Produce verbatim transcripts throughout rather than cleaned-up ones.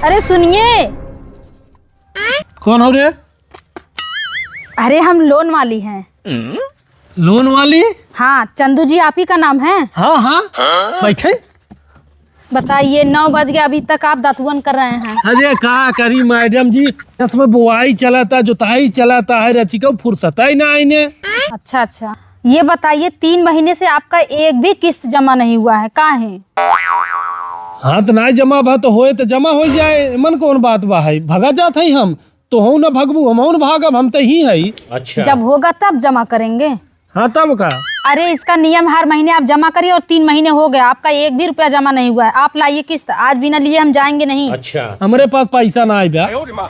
अरे सुनिए। कौन हो रे? अरे हम लोन वाली हैं। लोन वाली? हाँ, चंदू जी आप ही का नाम है? हाँ, हाँ। बैठे। बताइए, नौ बज गए, अभी तक आप दतुअन कर रहे हैं। अरे का करी मैडम जी, इसमें बुआई चलाता, जुताई चलाता है, रचिका फुर्सत ही ना आईने। अच्छा, अच्छा, ये बताइए, तीन महीने से आपका एक भी किस्त जमा नहीं हुआ है, का है? हाँ, तो ना जमा भा तो होए तो जमा हो जाए, मन कौन बात बा है, भगा जात है हम, तो हूँ ना भगबू, हम हूँ ना भागब, हम तो ही है। अच्छा। जब होगा तब जमा करेंगे। हाँ, तब का? अरे, इसका नियम हर महीने आप जमा करिए और तीन महीने हो गए, आपका एक भी रुपया जमा नहीं हुआ है। आप लाइए किस्त, आज बिना लिए हम जाएंगे नहीं। अच्छा। हमरे पास पैसा ना आए बा।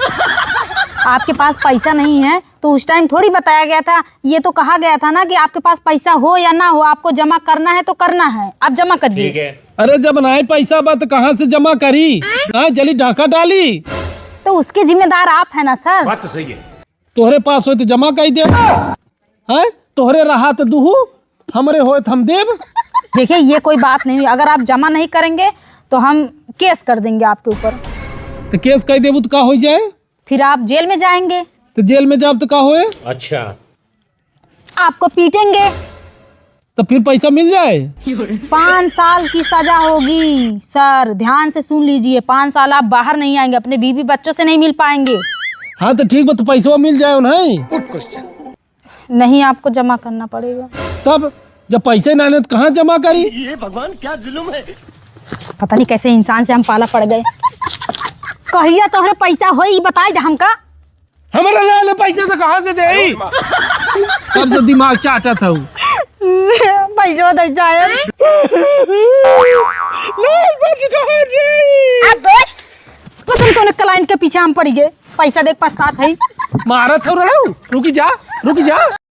आपके पास पैसा नहीं है तो उस टाइम थोड़ी बताया गया था, ये तो कहा गया था ना कि आपके पास पैसा हो या ना हो, आपको जमा करना है तो करना है, आप जमा करिए। ठीक है। अरे, जब नाई पैसा बा तो कहाँ से जमा करी? हाँ, जली डाका डाली। तो उसके जिम्मेदार आप है ना सर। बात तो सही है। तोहरे पास होए तो जमा कर दे। हैं? तोहरे रहा तो दुहू, हमरे होए तो हम देब। देखिए, ये कोई बात नहीं हुई। अगर आप जमा नहीं करेंगे तो हम केस कर देंगे आपके ऊपर। तो केस कर देबू तो का हो जाए? फिर आप जेल में जाएंगे। तो जेल में जाब तो का होए? अच्छा। आपको पीटेंगे। तो फिर पैसा मिल जाए? पाँच साल की सजा होगी सर, ध्यान से सुन लीजिए, पाँच साल आप बाहर नहीं आएंगे, अपने बीवी बच्चों से नहीं मिल पाएंगे। हाँ, तो ठीक बा, तो पैसवा मिल जाए नहीं? गुड क्वेश्चन। नहीं, आपको जमा करना पड़ेगा। तब जब पैसे ना आने तो कहाँ जमा करी? ये भगवान, क्या जुल्म है। पता नहीं कैसे इंसान से हम पाला पड़ गए। कहिया तोहरे पैसा होई, ई बताई दे हमका। हमरा ना ले पैसा तो कहाँ से दे? तब तो दिमाग चाटत हऊ। पैसा दे जाए। नहीं, बच गए रे। पता नहीं कौन क्लाइंट के पीछे हम पड़ गए। पैसा देख पछतात है। मारत हऊ रे, रुकी जा, रुकी जा।